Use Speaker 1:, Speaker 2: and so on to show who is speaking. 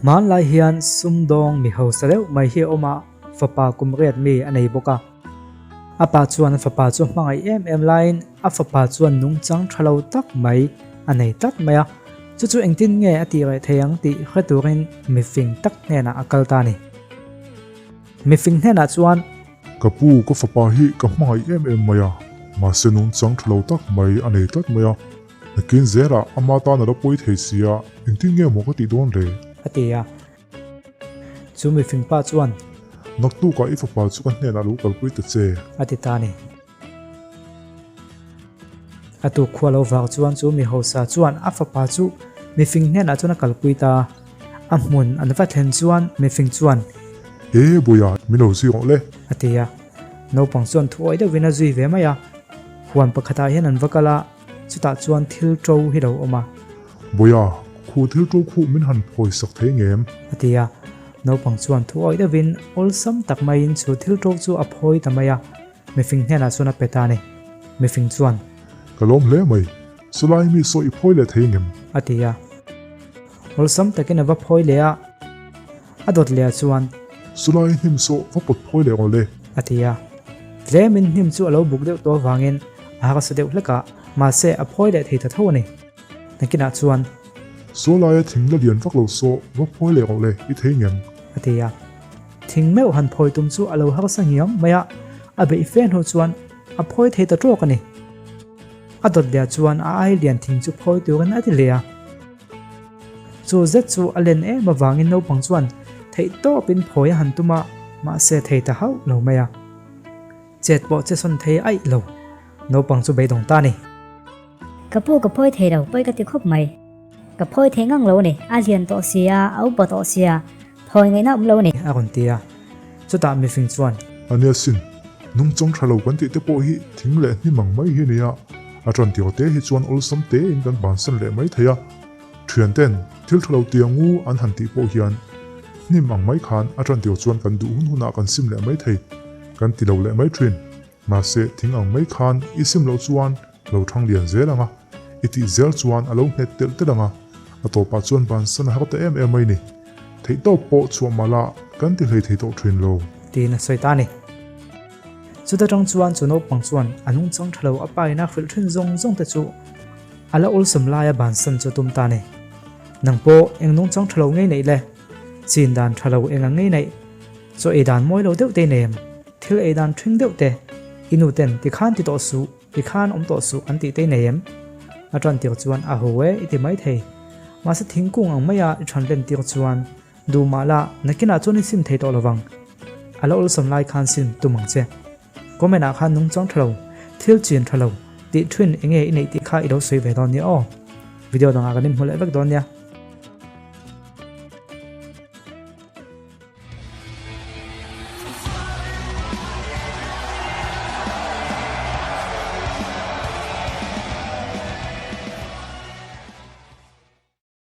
Speaker 1: Hmanlai hian sumdawng mi hausa deuh mai hi a awm a, fapa kum riat mi a nei bawk a. A pa chuan a fapa chu hmangaih em em laiin a fapa chuan nungchang tha lo tak mai a nei tlat mai a, chu chu engtin nge a tih reh thei ang tih hre turin mifing tak hnenah a kal ta a ni. Mifing hnenah chuan.
Speaker 2: Ka pu, ka fapa hi ka hmangaih em em mai a, mahse nungchang tha lo tak mai a nei tlat mai a, nakin zelah ama tan a la pawi thei si a, engtin nge maw ka tih dawn le?
Speaker 1: A ti a. Chu mifing pa chuan.
Speaker 2: Naktukah i fapa chu ka hnenah lo kalpui ta che.
Speaker 1: A ti ta a ni. A tuk khua lo vak chuan chu mi hausa chuan a fapa chu mifing hnenah chuan a kalpui ta a. A hmun an va thlen chuan mifing chuan.
Speaker 2: E Bawiha, min lo zui rawh le.
Speaker 1: A ti a. Naupang chuan thuawih deuhin a zui ve mai a. Huan pakhatah hian an va kal a, chutah chuan thil ṭo hi lo awm a.
Speaker 2: Bawiha, khu thil ṭo khuh min han phawi sak thei ngem?
Speaker 1: A ti a. Naupang chuan thuawih deuhin awlsam tak maiin chu thil ṭo chu a phawi ta mai a. Mifing hnenah chuan a pe ta a ni. Mifing chuan.
Speaker 2: Ka lawm hle mai. Chulai mi saw i phawi leh thei ngem?
Speaker 1: A ti a. Awlsam takin a va phawi leh a. A dawt leh ah chuan.
Speaker 2: Chulai hnim saw va pawt phawi leh rawh le.
Speaker 1: A ti a. Tlemin hnim chu a lo buk deuh tawh avangin a harsa deuh hlek a, mahse a phawi leh thei ta tho a ni. Nakinah chuan.
Speaker 2: Chulaia thing la lian vak lo saw va phawi leh rawh le, i thei ngem?
Speaker 1: A ti a. Thing meuh han phawi tum chu a lo harsa ngiang mai a, a beih fe hnu chuan a phawi thei ta tawk a ni. A dawt leh chuan a ai lian thing chu phawi turin a ti leh a. Chu zet chu a len em avangin naupang chuan theih tawpin phawi a han tum a, mahse thei ta hauh lo mai a. Chet pawh che sawn thei aih lo, naupang chu beidawng ta a ni.
Speaker 3: Ka pu ka phawi thei lo, pawi ka ti khawp mai. Ka phawi thei ngang lo a ni, a lian tawh sia, a upa tawh sia, phawi ngaihna awm lo a ni.
Speaker 1: A rawn ti a, chutah mifing chuan.
Speaker 2: A nia sin, nungchang tha lo kan tih te pawh hi thing leh hnim ang mai hi a nia, a tan tir te hi chuan awlsam tein kan bansan leh mai thei a, thian ten thil tha lo tia ngu an han tih pawh hian hnim ang mai khan a tan tir chuan kan duh hun hunah kan sim leh mai thei, kan ti lo leh mai thin. Mahse, thing ang mai khan i sim loh chuan lo thang lian zel ang a, i tih zel chuan a lo nghet telh telh ang a, a tawpah chuan bansan a har ta em em mai ni. Theihtawp pawh chhuah mah la kan ti hlei thei tawh thin lo.
Speaker 1: Tiin a sawi ta a ni. Chuta tang chuan chu naupang chuan a nungchang tha lo a paina hrilh thin zawng zawng te chu a la awlsam laia bansan chu a tum ta a ni. Nang pawh eng nungchang tha lo ngei neih le? Chin dan tha lo eng ang ngei neih? Chaw ei dan mawi lo deuh te i nei em? Thil ei dan ṭhing deuh te, i nu ten ti khan ti tawh suh, ti khan awm tawh suh an tih te i nei em? A ṭan tir chuan a ho e i ti mai thei. Mahse thingkung ang maia i ṭhan len tir chuan duh mah la nakinah chuan i sim thei tawh lovang. A la awlsam lai khan sim tum ang che. Comment ah khan nungchang ṭha lo, thil chin ṭha lo tih ṭhin enge i neih tih kha i lo sawi ve dawn nia aw. Video dangah kan inhmu leh vek dawn nia.